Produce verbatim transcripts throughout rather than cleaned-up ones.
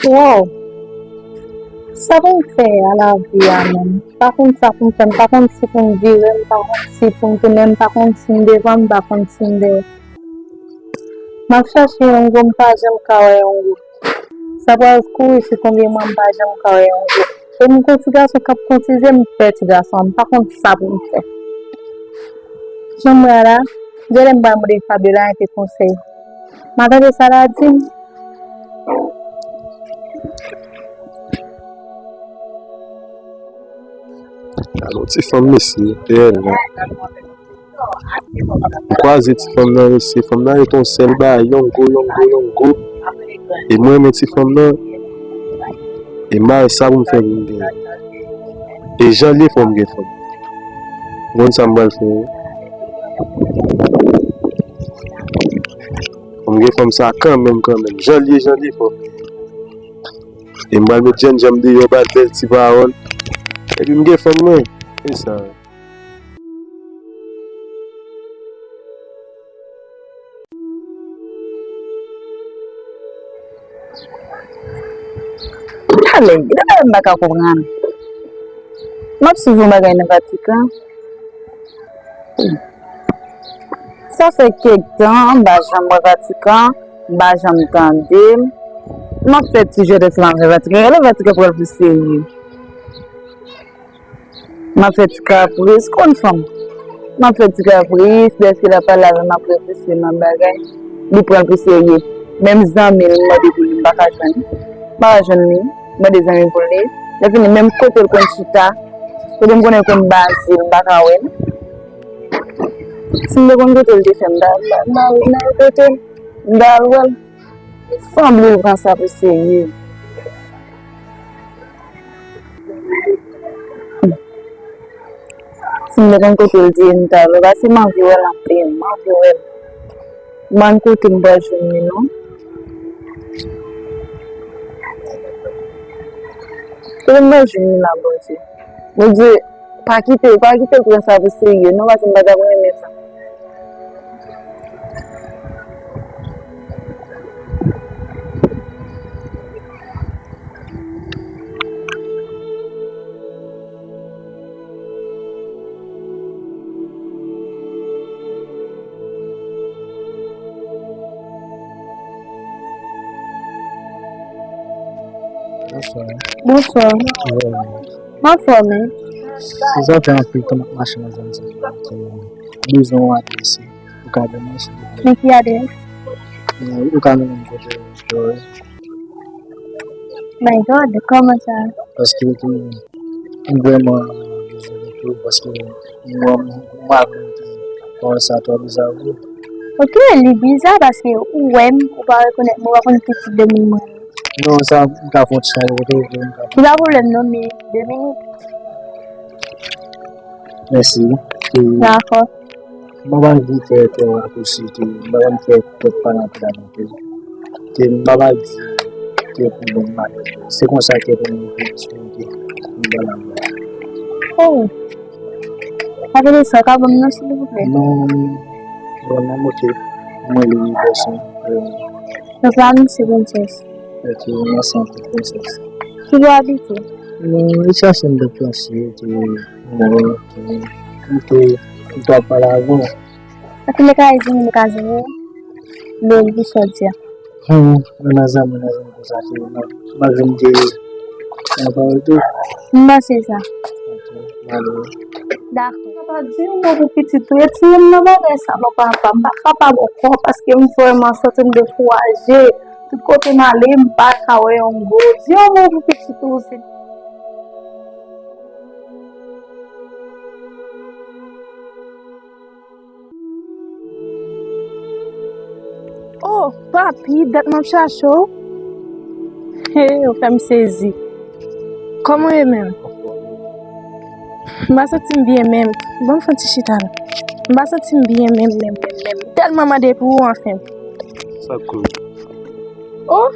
Wow! Sa pou m fè a lavi a menm? M pa konn sa pou m fè, m pa konn si pou m vire, m pa konn si pou m tounen, m pa konn si m devan, m pa konn si m dèyè. M ap chache yon gwo, m pa janm ka wè yon gwo. Sa pral kouri sou tonbe mwen, m pa janm ka wè yon gwo. E m gon ti gason k ap koutize, m pè ti gason an, m pa konn sa pou m fè. Jan m wè a la, genlè m pral mande Fabiola enpe konsèy. M a tande sa l a di m. Gade yon ti fanm mesye, dèyè l la. M kwaze ti fanm nan, mesye, fanm nan ret yon sèl bagay, yongo, yongo, yongo. E mwen renmen ti fanm nan. E m pa wè sa pou m fè pou m genyen. E jan l ye fò m gen fanm. Ou konn sa m pral fè, wi. Fò m gen fanm sa kanmenm, kanmenm. Jan l ye, jan l ye fò m gen. E m pral met jènjan m deyò, ba l bèl ti pawòl. Epi m gen fanm mwen. E sa. Talè, talè m pa ka konprann. M ap swiv yon bagay nan Vatikan. Sa fè kèk tan, m pa janm wè Vatikan, m pa janm tande l. M ap fè ti jwèt ansanm avè Vatikan. Gade Vatikan pral pi serye. M ap fè ti kapris, konn fanm. M ap fè ti kapris, dèske l ap pale avè m, m ap reflechi nan bagay. Li pran l pi serye. Menm zanmi l, m mande pou li, m pa ka jwenn. M pa ka jwenn li. M mande zanmi pou li. Lè fini, menm kote l konn chita, kote m konnen l konn baze, m pa ka wè l. Si m te konn kote l te fè, m ta, m ta, m ta, m ta kote l, m ta al wè l. Sanble l pran sa pou serye. Si m te konn kote l te ye, m ta al wè, paske m anvi wè l anpil, m anvi wè l. M pa konn kote m pral jwenn li non. Kote m pral jwenn li la, Bondye? Bondye, pa kite, pa kite l pran sa pou serye non, paske m pa t ap renmen sa. Bonswa. Bonswa. Anfòm wi. Sa fè anpil tan m ap mache nan zòn sa. Bezwen yon adrès. Ou ka ban mwen, silvouplè? Men ki adrès? Ou ka mennen m kote Joel. My God, kòman sa? Paske m vrèman bezwen li tou, paske m wè m, m wè m, wè sa twò bizarre. Ok, li biza paske ou wè m, ou pa rekonèt mwen, ou pa konn ki tip de moun mwen ye. Non, sa, m ka fè yon ti jan kote ou vle, m ka. Li pa pwoblèm non, men de minit. Mèsi. Dakò. M pa vle fè tèt rakosi tou, m pa vle fè tèt pa nan pla non tou. Ke m pa di ke pwoblèm pa. Se konsa ke pou mwen fè eksplike. M pa la. Oh. Apre sa, ka ban m non, silvouplè? Non, non, non, ok. Mwen, li, pèsonn. Donk la, misye Princess. Ok, mwen santi Princess. Ki bò w abite? Non, li chache m deplase, epi mwen, epi m te, m t ap pale avè w. Anpil de ka di, nou ka jwenn lè li sòti a. Hmm, mwen nan zanmi, nan zanmi konsa, se nan, nan zanmi de nan pawòl tou. M panse sa. Ok, m ale. Dakò. Papa, di yon mo pou pitit ou. Retire m nan bagay sa non, papa. M pa kapab ankò paske m vrèman santi m dekouraje. Tout kote m ale, m pa ka wè yon gwo. Di yon mo pou pitit ou, si. Oh, papi, dat m ap chache w. Hey, ou fè m sezi. Kòman w ye menm? M pa santi m byen menm. Ban m fè yon ti chita la. M pa santi m byen menm, menm, menm, menm. Tèlman mande pou ou anfen. Sa k koze? Oh,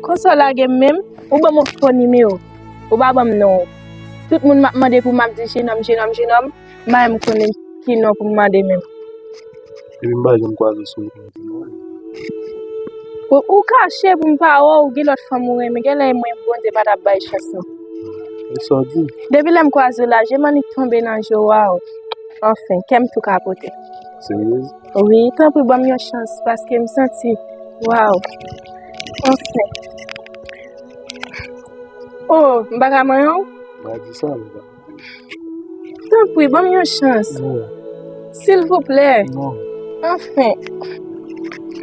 konsa w lage m menm. Ou ban m yon fo nimewo. Ou pa ban m non w. Tout moun m ap mande pou m ap di jenòm, jenòm, jenòm. M pa menm konnen ki non pou m mande menm. Epi m pa janm kwaze sou ou. Ou, ou kache pou m pa wè w, ou gen lòt fanm ou renmen. Genlè e mwen Bondye pa t ap bay chans non. E sa w di? Depi lè m kwaze w la, je m annik tonbe nan je w, waw. Anfen, kè m tou kapote. Seryez? Wi, tanpri ban m yon chans, paske m santi, waw. Anfen. Oh, m pa ka manyen w? M pa di sa, m pa. Tanpri, ban m yon chans. Non. Silvouplè. Non. Anfen.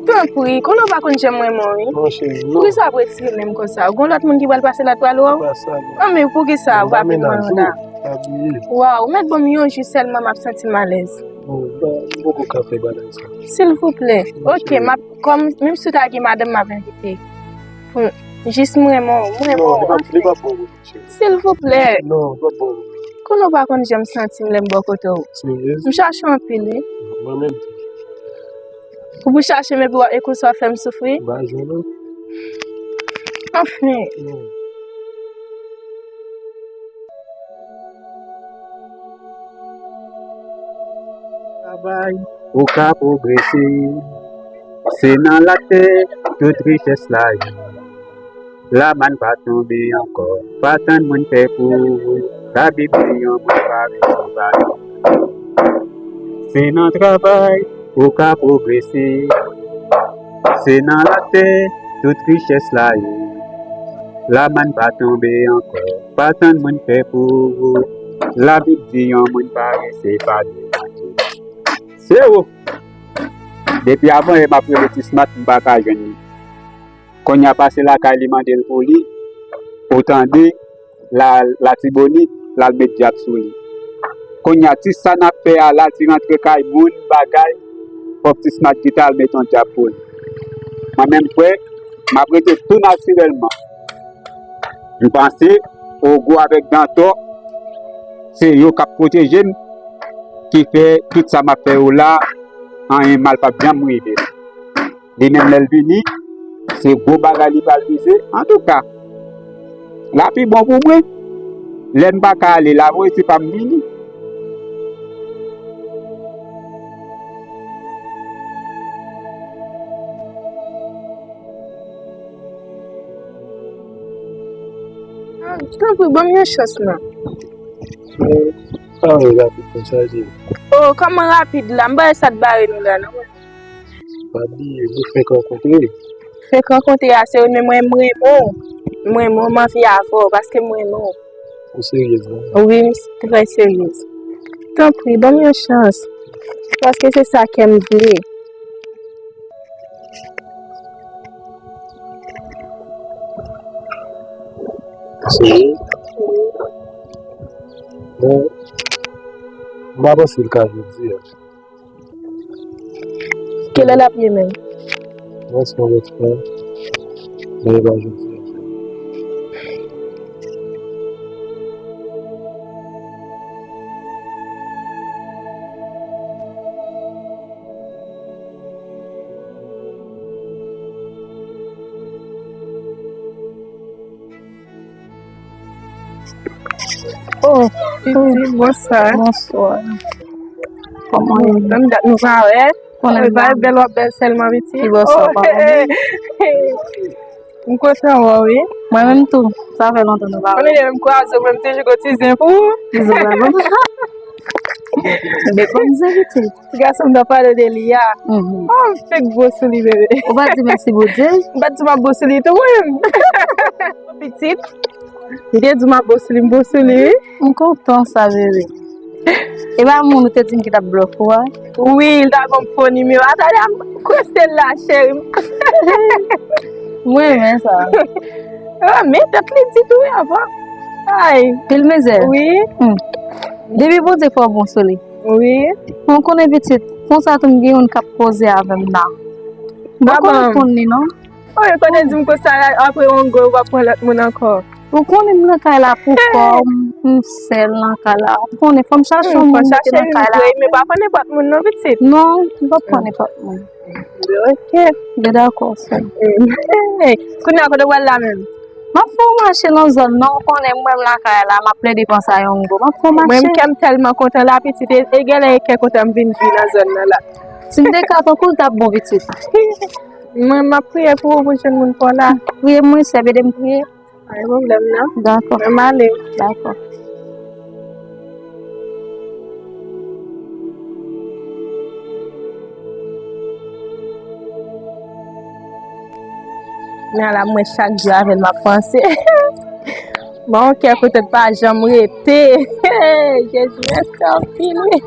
Tanpri, konnen w pa konn jan m renmen w, wi. Non, cheri, non. Poukisa w ap retire men m konsa? Ou gon lòt moun ki pral pase la, pral wè w? Pa sa, non. Anben, poukisa w pa vin mwen la? Pa bliye. Waw, ou mèt ban m yon jou sèlman, m ap santi m alèz. Non, m pa, m poko ka fè bagay sa. Silvouplè. Non, cheri. Ok, m ap, kòm, menm si w ta gen madanm, m ap envite. Pou, jis m renmen w, m renmen w. Non, li p ap, li p ap bon pou nou, cheri. Silvouplè. Non, li p ap bon pou nou. Konnen w pa konn jan m santi m lè m bò kote w. Seryez? M chache w anpil, wi. Mwen menm tou. Ou pou chache m epi w ap, e konsa w ap fè m soufri? M pa jwenn ou. Anfen. Non. Travay. Ou ka pwogrese. Se nan latè tout richès la ye. Lamann pa tonbe ankò. Pa tann moun fè pou ou. Labib di yon moun pa rete vale. Se nan travay ou ka pwogrese. Se nan latè tout richès la ye. Lamann pa tonbe ankò. Pa tann moun fè pou ou. Labib di yon moun parese pa dwe manje. Se ou. Depi avan yè m ap rele Ti Smat, m pa ka jwenn li. Kounye a pase lakay li mande l pou li. Ou tande, l al Latibonit, l al met djab sou li. Kounye a ti sa n ap fè a la, ti rantre kay moun, bagay, fòk Ti Smat gentan al met yon djab pou li. Mwen menm kwè, m ap rete tou natirèlman. M panse, Ogou avèk Dantò, se yo k ap pwoteje m, ki fè tout sa m ap fè yo la, anyen mal p ap janm rive m. Li menm lè l vini, se gwo bagay li pral vize. Antouka, l a pi bon pou mwen. Lè m pa ka ale, l a voye tipa m vini. Ah, tanpri, ban m yon chans non. Men, pa wè rapid konsa, cheri. Oh, kòman rapid la? M pa wè sa t bare nou la, non. Pa bliye, nou fenk rankontre. Fenk rankontre a, se ou, men mwen, m renmen w. M renmen w, m anvi avè w, paske m renmen w. Ou seryez, non? Wi, m trè seryez. Tanpri, ban m yon chans. Paske se sa kè m vle. Seryez? Bon, m pa panse l ka jodi a. Kilè l ap ye menm? Mwen se yon lòt fwa. Men e pa jodi a. Oh, pitit, bonswa. Bonswa. Kòman w ye? Menm dat nou pa wè. Konnen bèl w ap bèl sèlman, pitit. Ki bò sa w pa konnen? M kontan wè w, wi. Mwen menm tou. Sa fè lontan nou pa wè. Konnen lè m kwaze w, mwen m toujou gon ti zen pou ou. Ti zen pou ou. Bèl kòm zen, pitit. Ti gason m t ap pale de li a. Mhm. Oh, m fenk gwo sou li, bebe. Ou pa di mèsi Bondye? M pa t di m ap bon sou li tou, mwen menm. Pitit. Li te di m ap bon sou li, m bon sou li, wi. M kontan sa, bebe. E pa moun ou te di m ki t ap blòf ou a? Wi, li t ap ban m fo nimewo a. Talè a m koste l la, cheri. Mwen renmen sa. Ah, men tèt li di tou, wi, avan. Ay. Pil mizè. Wi. Hmm. Depi Bondye fè w bon sou li. Wi. Mwen konnen pitit, konsa tou m gen youn k ap koze avè m la. Mwen konnen konn li non. Oye, kote di m konsa la, apre yon gwo, ou pa pran lòt moun ankò. Ou konnen m nan kay la pou kò m, m sèl nan kay la. Ou konnen fò m chache yon moun ki nan kay la. Men pa pran nenpòt moun non, pitit. Non, m p ap pran nenpòt moun. Ok. Byen dakò, sè. Kounye a kote w al la menm? M ap fè yon mache nan zòn nan, ou konnen mwen m lakay la, m ap plede panse a yon gwo. M ap fè yon mache. Mwen menm kè m tèlman kontan la, pitit, e, e genlè e kè kontan m vin jwi nan zòn nan la. Si m te ka tankou l t ap bon, pitit. Mwen, m ap priye pou ou pou jwenn moun pa w la. Priye mwen, sè, ede m priye. Pa gen pwoblèm, non. Dakò. Mwen, m ale. Dakò. Men la, mwen, chak jou avè l, m ap panse. Bon, kè kote l pa janm rete. Jezi, mèsi anpil, wi.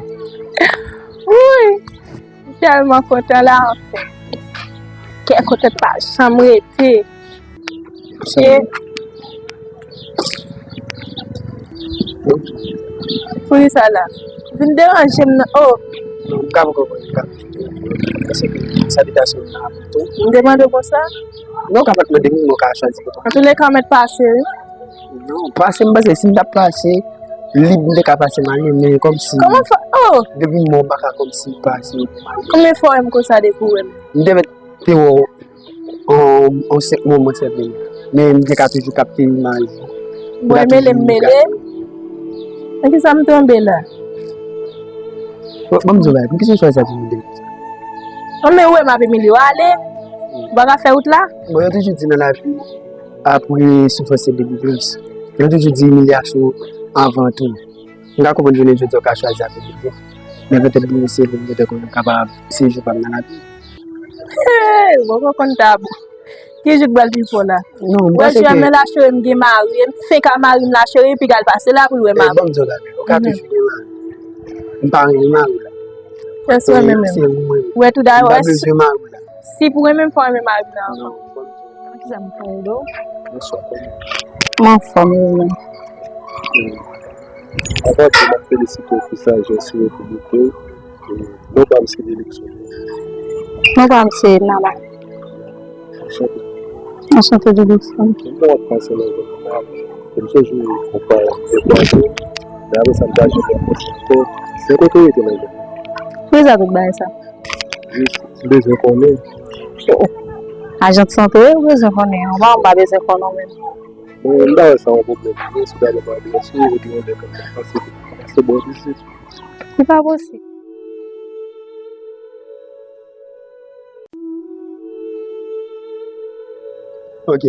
Wi. M tèlman kontan la, anfen. Kè kote l pa janm rete. Poukisa la? Vin deranje m nan. Oh. Non, m ka poko konn, m ka poko konn. Paske sa te ta sou nan tou. M te mande w konsa? Non, w ka pa t mande m, mwen ka chwazi. Antouleka, w mèt pase, wi. Non, pase, m panse si m t ap pase, lib m te ka pase m ale, men kòmsi. Kòman fè? Oh! Depi m wè w, m pa ka kòmsi pase. Konbyen fwa w wè m konsa depi w wè m? M te mèt te wè w. On, on senk moman sèlman. Men m te ka toujou kapte imaj ou. Bon, e mele m mele. Nan kisa m tonbe la? Bon, bon, m di w bagay, poukisa w chwazi ap imilye m konsa? An, men ou wè m ap imilye w, ale. Ou pa ka fè wout la? Bon, yo toujou di nan lavi, apre soufrans se delivrans. Yo toujou di imilyasyon avan tou. M ka konprann jounen jodi a w ka chwazi ap imilye m. Men petèt pou mwen se pou m petèt konn kapab sejou pa m nan lavi. Hey, bon, bon, konn tabou. Ki jou k pral pi fò la? Non, m panse ke. Wè, jwè, men la cheri m gen mari, m fenk a mari m la cheri, epi gal pase la pou l wè mari. Bon, m di w bagay, ou ka toujou gen mari. M pa renmen mari la. Èske w renmen menm? Se ou mwen. Wè, tou dayè, m pa bezwen mari la. Si pou renmen m, fò renmen mari la. Non, bon. Kisa m fè do? Bonswa, kòman? M anfòm, wi, men. Avan tou, m ap felisite w pou sajès ou e pou bonte w. E, non pa m se Delixon. Non pa m se Nana. Anchante. Anchante, Delixon. Mwen w ap pase nan zòn nan, e m sonje yon fwa, yon fwa tou. Men apre sa, m ta jwenn yon pòs ankò. Se kote w rete nan zòn nan? Poukisa tout bagay sa? Jis, m bezwen konnen. Ajan de sante, ou bezwen konnen. Ou pa, ou pa bezwen konnen menm. Bon, m pa wè sa yon pwoblèm. Men si w ta ban m adrès ou, epi yon lè konsa, pase, pase bò isit. Se pa posib. Ok.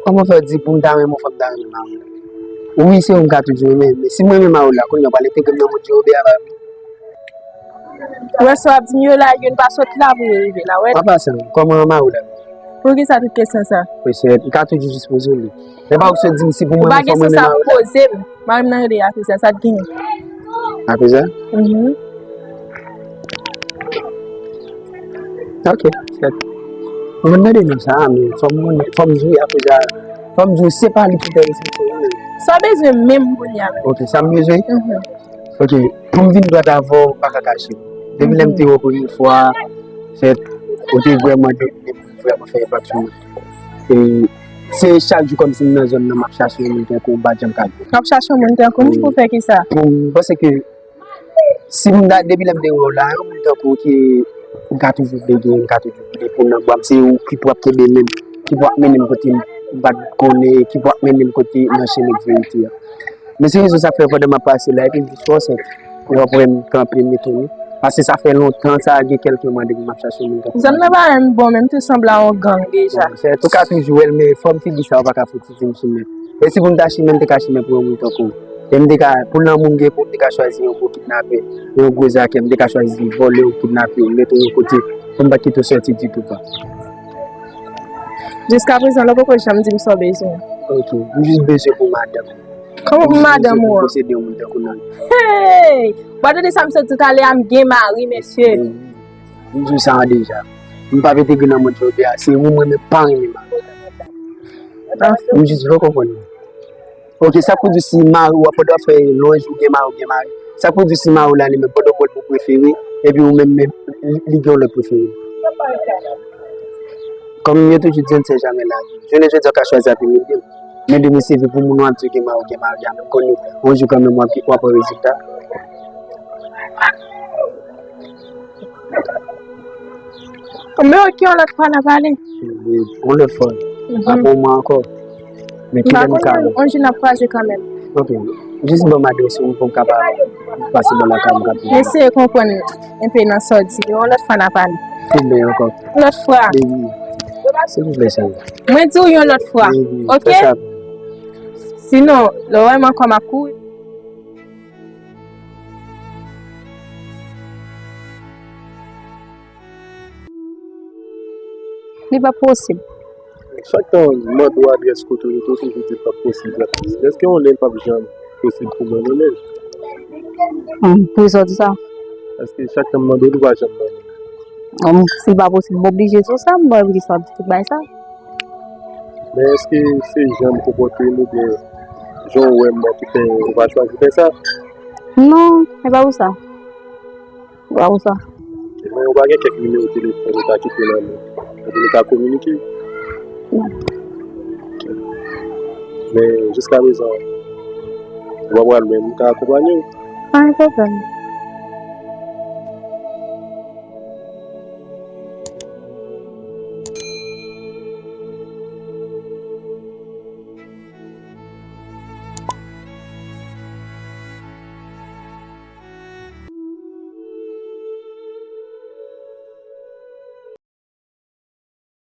Kòman fè w di pou m ta renmen w, fò m ta renmen mari w? Wi, se ou m ka toujou renmen, men si m renmen mari w la, kounye a w pral entegre m nan mond Djewobè a, pa vre? Ou wè sa w ap di m yo la, youn pa sot la pou yo rive la, wè. An pasan, kòman mari w la? Poukisa tout kesyon sa? Mesye, m ka toujou jis poze w li. Men pa w sot di m si pou mwen, fò m renmen mari w la. Ou pa gen sans ap poze m. Mari m nan rele Yakuza, sa t genyen? Yakuza? Mhm. Ok, sèt. Mwen mande non sa, men fò m konnen, fò m jwe Yakuza. Fò m jwe, se pa li ki fè respekte w, non. Sa w bezwen menm kounye a menm? Ok, sa m bezwen? Mhm. Ok, pou m vin dwat avè w, m pa ka kache w. Depi lè m te wè w premye fwa, fèt, ou te vrèman domine m, vrèman fè enpak sou mwen. E se chak jou kòmsi m nan zòn nan, m ap chache yon moun tankou w, m pa t janm ka jwenn. W ap chache yon moun tankou m pou fè kisa? Pou m panse ke si m ta, depi lè m te wè w la, yon moun tankou w ki m ka toujou vle gen, m ka toujou vle pou nan bra m, se ou ki pou ap kenbe men m, ki pou ap mennen m kote m pa t konnen, ki pou ap mennen m kote nan chemen verite a. Men se rezon sa k fè pandan m ap pase la, epi m jis fè w sèt, w ap wè m kanpe, m etone. Paske sa fè lontan, sa gen kèlke mwa depi m ap chache moun tankou w. Zòn nan pa menm bon, menm tou sanble a yon gang deja. Bon, sèt, ou ka toujou wè l, men fòm figi sa, ou pa ka fouti di m sou nèt. E si pou m ta chimen, m te ka chimen pou yon moun tankou w. E m te ka, pou lanmou m gen pou w, m te ka chwazi yon gwo kidnapè, yon gwo zakè, m te ka chwazi vòlè ou kidnapè ou, mete w yon kote, pou m pa kite w sòti ditou pa. Jiskaprezan, ou poko janm di m sa w bezwen. Ok, m jis bezwen pou madanm. Kòman pou madanm ou an? Posede yon moun tankou Nana. Hey! Ou pa tande sa m sot di talè a, m gen mari, mesye. M di w sa a deja. M p ap entegre nan mond Djewobè a. Se ou mwen menm pa renmen mari. M jis vle w konprann. Ok, sa k pou di si mari w, pandan w ap fè lwanj ou gen mari, ou gen mari. Sa k pou di si mari w la li menm pandan w pran l pou prefere, epi ou menm, menm, li, li gen yon lòt prefere. Kòm yo toujou di, on ne sait jamais la vie. Jounen jodi a, w ka chwazi ap imilye m. Men demen se vre pou moun w ap di w gen mari, w gen mari a, men konnen yon jou kanmenm w ap, w ap wè rezilta. Men ok, yon lòt fwa n a pale. Wi, yon lòt fwa. Mhm. Apre yon mwa ankò. Men kilè nou ka wè? On jou n ap kwaze kanmenm. Ok. Jis ban m adrès ou pou m kapab pase bò lakay ou, m kapab. Eseye konprann enpe nan sa w di. Yon lòt fwa n a pale. Tou men ankò. Lòt fwa. Baby, silvouplè, cheri. Mwen di w yon lòt fwa. Baby, ok? Fè sa. Sinon, lè w wè m ankò, m ap kouri. Li pa posib. Chak tan m mande w adrès kote w rete, w toujou di l p ap posib. Èske yon lè l p ap janm posib pou mwen renmen l? Hmm, poukisa w di sa? Paske chak tan m mande w, li pa janm ban mwen. Bon, si l pa posib, m oblije di w sa, m pa oblije sa, tout bagay sa. Men èske se jan m konpòte m oubyen jan w wè m nan ki fè ou pa chwazi fè sa? Non, se pa pou sa. Bra konsa. Men ou pa gen kèk nimewo telefòn ou ka kite nan men, pou nou ka kominike? Non. Men jiska prezan, ou pa pral lwen, m ka akonpanye w? Pa gen pwoblèm.